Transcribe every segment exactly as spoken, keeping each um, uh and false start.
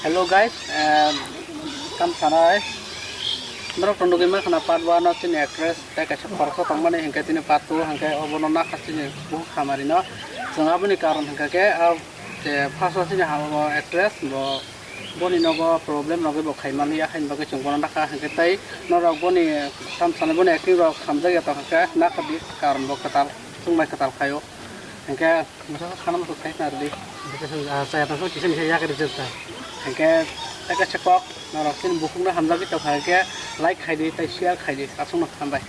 Hello guys, em, kam sanai. Norok to nugwi mankha na part one o chini actress tei kaisa khoroksa tongmani, hinkhe tini part two hinkhe obono nakha chini bukhuk hamari no. Chwng aboni karon hinkhe khe, ah, je first o chini ha-, o actress bo, boni nogo problem rogwi bo khaimani, haini bagwi chwng bono nakha hinkhe tei norok boni kam sanai, boni acting rok hamjakya tongkha khe nakha di, karon bo kwtal, chwng bai kwtal khaio. Hinkhe Masa sana masa sai na rdi. Bete sang, ah, saya tang kisa misa ya kari jeta. Hinkhe teka chekok norok chini bukhukno hamjagwi tongkha hinkhe like khaidi tei share khaidi, aswkno hambai.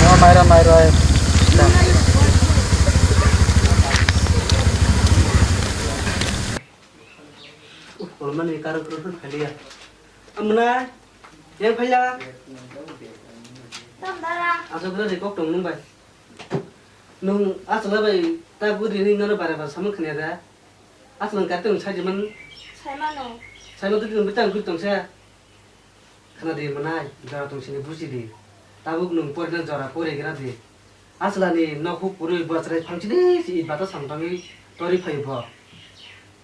No maira maira. Kolmani karo kro kro khaliya. Amna, yang phaya. Tam dara. Aswk kro de kok tong nung bai. Nwng aswk bai ta guri ni nono bare bare samung khanya da. Aswk nwng kar tong sai di man. Sai mano. Sai mano tong bitang guri tong sa. Khana di manai, jora tong sini buji di. Tabuk nwng porina jora pore gira di. Aswk ni nok huk puri bwchrai phang sini si bata samtangwi tori phai bo.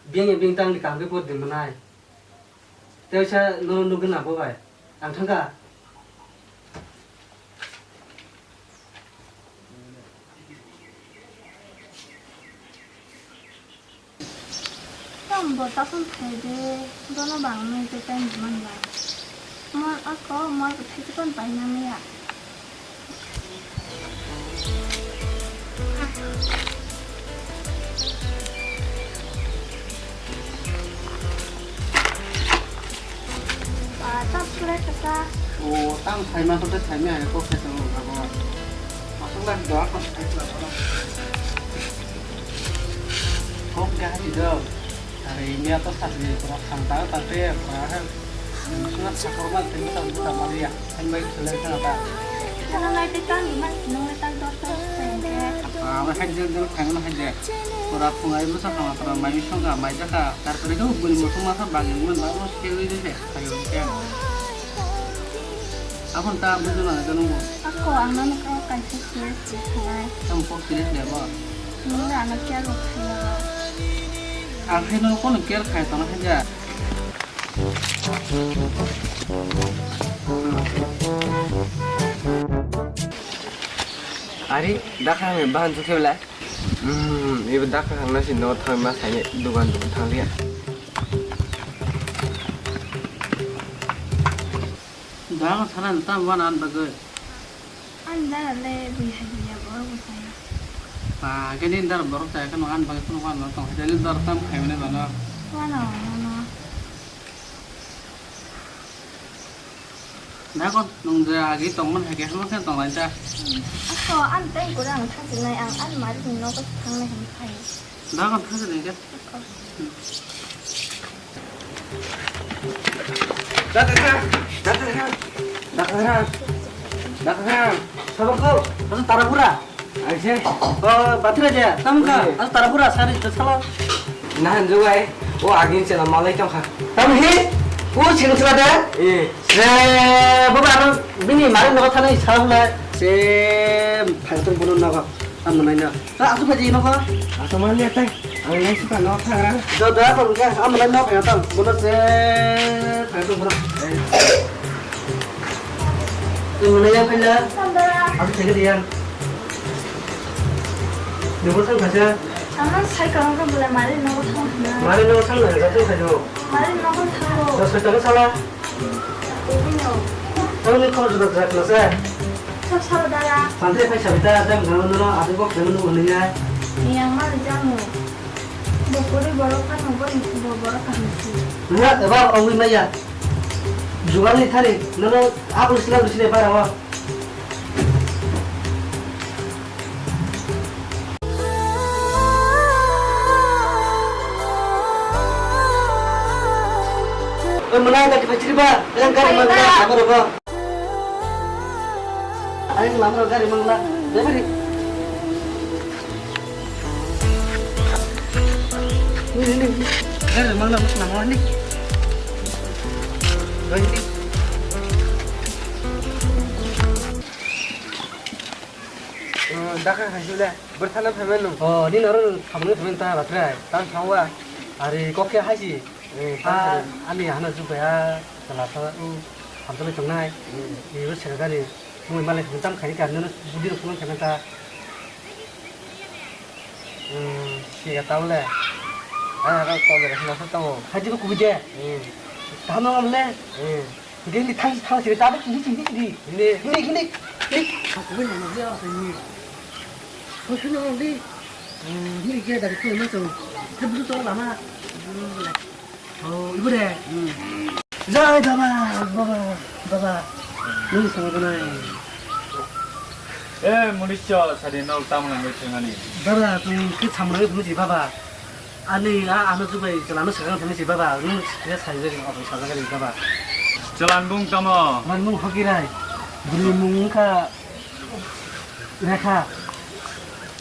Biyang biyang tang di kaham khe por di manai. Tei sa nono nugwi na bo bai. Ang thangkha. Tamo bo takhum phaide, bono bangni tei time man ba. Mol ako, mol bwthai tei kon paina miya. Ba, tamo surai kasa. O, tamo saima to tei saimi hai kok sai tongo abo. Masuk lah doa kon sai tongo. Kok gahai do. Are India to sakni pura khanta ta te pura hai. Suna sakor ma te ta buta maliya. Hai bai sele khana ta. Khana nai te tang ni man sinong le tang dor ta. Apa hai jeng jeng khang na hai je. Pura phungai mo sa khama pura mai song ga mai jaka. Tar pore ko buni mo song ma sa bagi mo ba mo ske wi de. Ayo ke. Abon ta bujo na jano mo. Ako ang nang ko kaisa serious je khanai. Tam kok serious le bo. Nwng ano care rok khaina. Ang khe nono kono care khai tongna khe ja. Ari, dakha hame bahan chukhe bela. Hmm, ibo dakha hangna si no thangma saine dugan dugan thanglia. Dang sana tam wan an bagwi. An dara le bui hai bui ya borok bwsai. Ba, khe nini dara borok chaya khe nwng ani bagwi kheno wan no tong hai, nini dara tam khaimani bano. Wano, wano. Dakon, nwng je agi tongmani hai khe hamo khe tong lai ta. Ako, an tei kore ang thangsinai, ang ani mari ni nogo thangnai hwn khai. Dakon, thangsinai khe. Dakha, dakha, dakha, dakha. Sabak ko, asa tara pura. Aise. O, batira dia, tam ka, asa tara pura, sari, sala. Nahan juai, o agin sela malai tong kha. Tam hi, o sing sela da? Eh. Se, baba, ano, bini mari nogo thanai sala hula. Se, phai tong bono nogo. Amo nai na. Ta asu phaji no kha. Asu man ya tai. Ang nai suka no kha ra. Do da ko kha. Amo nai no kha ta. Bono se. Kha to bono. Amo nai ya kha la. Asu thege dia. Ni bo thang kha sa. Ang sai ka ka bula mari no thang na. Mari no thang na ga to kha jo. Mari no thang. Do se ta sala. Tangni khorok juda juda khwlasa. Sab sabo dara. Pante phai sabi ta, tang nang nang ati bok tang nang nang ya. Yang ma jamu. Bo kori borok kan bo ni bo borok kan si. Nang eba ongwi maya. Jugal ni thani, nang aku sila sila para wa. Oi, mwnai, gari pachiri ba, yang gari mangla, apa rogo? Ayo, lama rogo gari mangla, ya beri. Ini, ini, ini. Gari mangla, mas nama ini. Gari ini. Dakha khai sule, bwrthana phaimani nung. O, nini oro thamani phaimani ta batrai, tang thangwa. Ari kok khe hai si. Eh, ah, tang ani hano jubai ha, chwla sa, um, hamjaknai tongnai. Hmm. Iro sengani, mui malai hwnwi tam khai kha, nono budi rok phunuk kha nang kha. Hmm, siya tau le. Ah, kok kok le, hwnwi sa tongo. Hai jibo kubui de. Hmm. Tamo le. Hmm. Hindi thang thang sini tapi hindi hindi hindi. Hindi hindi hindi. Hindi. Aku pun nama dia apa ini? Kau sini orang di. Hindi dia dari tu macam. Dia betul tu lama. Oh, ibu deh. Jai baba, baba, baba. Ini sama kenai. Eh, manusia, sadi nol tam nang tengani. Baba, tu kita sama itu mesti baba. Ani a ano jubai chwla no swkang thani si baba, nwng khe sai jagani, obo sajagani baba. Chwla ni bung tamo? Chwla ni bung Hokirai. Bwrwi ni bung wngkha Rekha.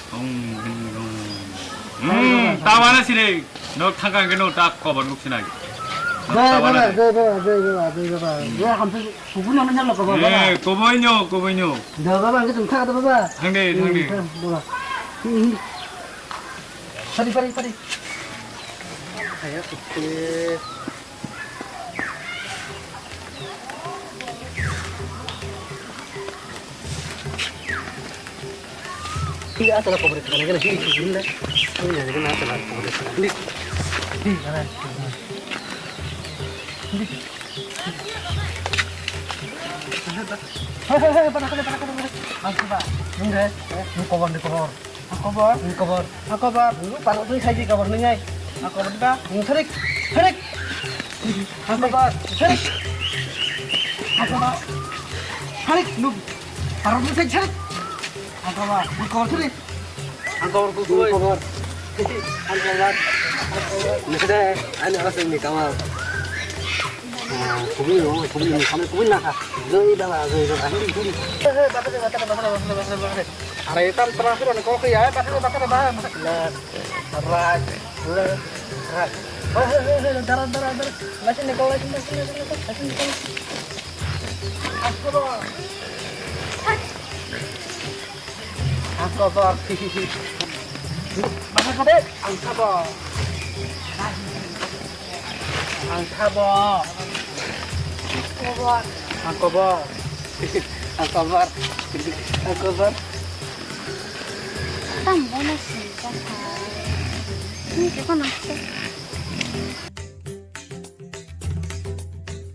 Hmm, hmm, hmm. Hmm, tamo na sini. No thangka ke no tak koban nuk sinai. Jai baba, jai baba, jai baba, jai baba. Jai hamsa kubun nama nyalo kobo baba. Eh, koboinyo, koboinyo. Da baba, ang khe tong thaka da baba. Thangde, thangde. Hmm, thang, baba. Hmm, hmm. Pari, pari, pari. Kaya kutte. Ini asal aku beri tekanan, ini sini, sini, sini. Ini jadi kena asal aku beri tekanan. Ini, ini, mana? Ini. Hei, hei, hei, pada, pada, pada, pada, pada. Mas, coba. Ini, eh, ini kobor, ini kobor. Ang kobor. Ang kobor. Ang kobor. Ang parok twi khaidi kobor nwngnai. Ang kobor da. Ang tharik. Tharik. Ang kobor. Tharik. Ang kobor. Tharik. Nuk. Parok twi khaidi tharik. Ang kobor. Ang kobor tharik. Ang kobor ku kobor. Ang kobor. Ang kobor. Nokde. Ani asal ni kamal. Kubui no, kubui no, kami kubui na kha. Joi baba, joi baba, hindi, hindi. Are, tan terakhir ni kau kaya, bakar, bakar, bakar. Left, right, left, right. Hei, hei, hei, hei, dara, dara, dara. License nikal, license, license, license, license nikal. Astagfirullah. Ang kobor. Masa kade? Ang kobor. Ang kobor. Kobor. Ang kobor. Ang kobor. Ang kobor. Tam bono sini kaka. Ini kiko nasi.